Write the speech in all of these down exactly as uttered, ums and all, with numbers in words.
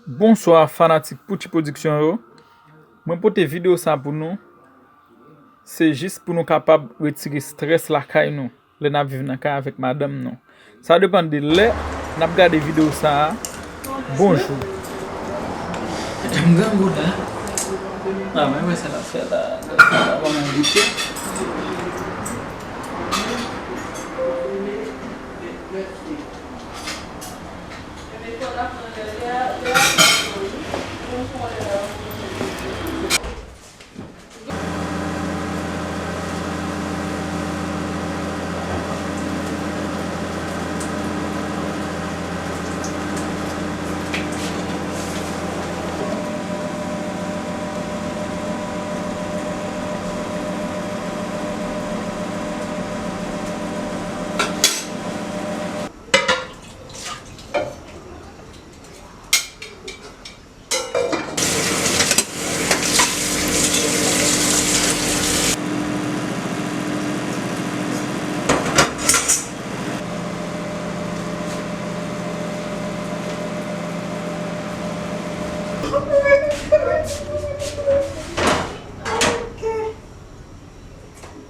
Bonswa fanatik Poutchy Production yo. Mwen pote videyo sa pou nou. Se jis pou nou kapab retire strès lakay nou lè n ap viv nan kay avèk madanm nou. Sa depann de lè n ap gade videyo sa a. Bonjou. Madanm grangou la. Ah, mwen wè sa l ap fè la. Sa pa ban mwen goute.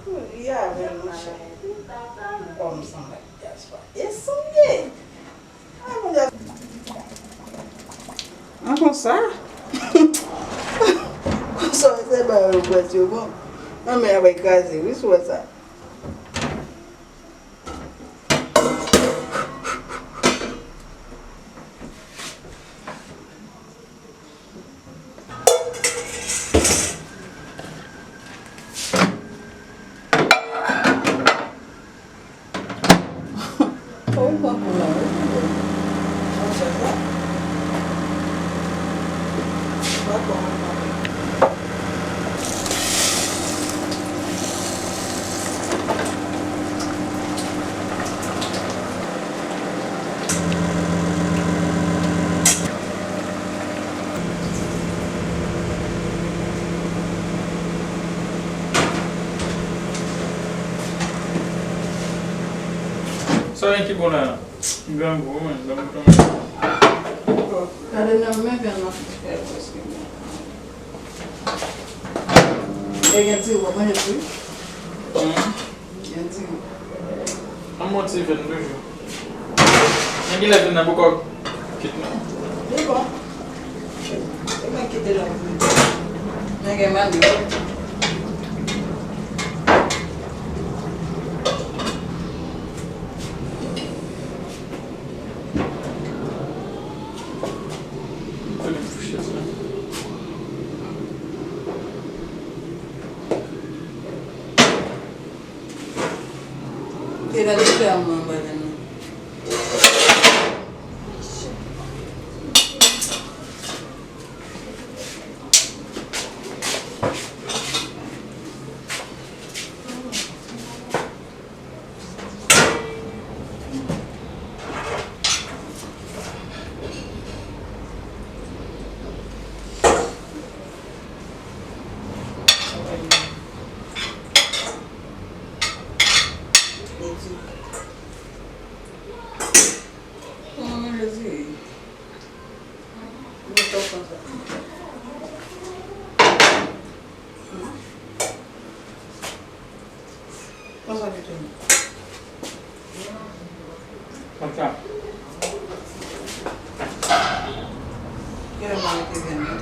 Kouri avè l, monchè. Kòm sanble ak Jasper. E sanble. An konsa? Konsa, se ba yo pwès yo bon. Nan men ap kraze, wi, sou wè sa. Sa gen ki bon la? Grangou, men, grangou tonbe. Gade nan men vyann nan fè prèske bon. E gen ti wòb, manje ti. Hmm. Gen ti wòb. An bon ti vyann toujou. Men ki lè vyann nan poko kit non. Li bon. E mwen kite la. Men gen mannik. Te la deja mwen bagay nan. Konsa li tounen. Konsa. Kilè m a mete vyann nan?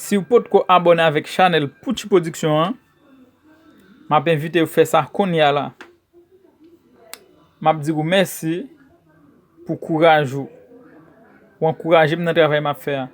Si w potko abòne avèk chanèl Poutchy Production an, m ap envite w fè sa kounye a la. M ap di w mèsi pou kouraj ou. Ou ankouraje m nan travay m ap fè a.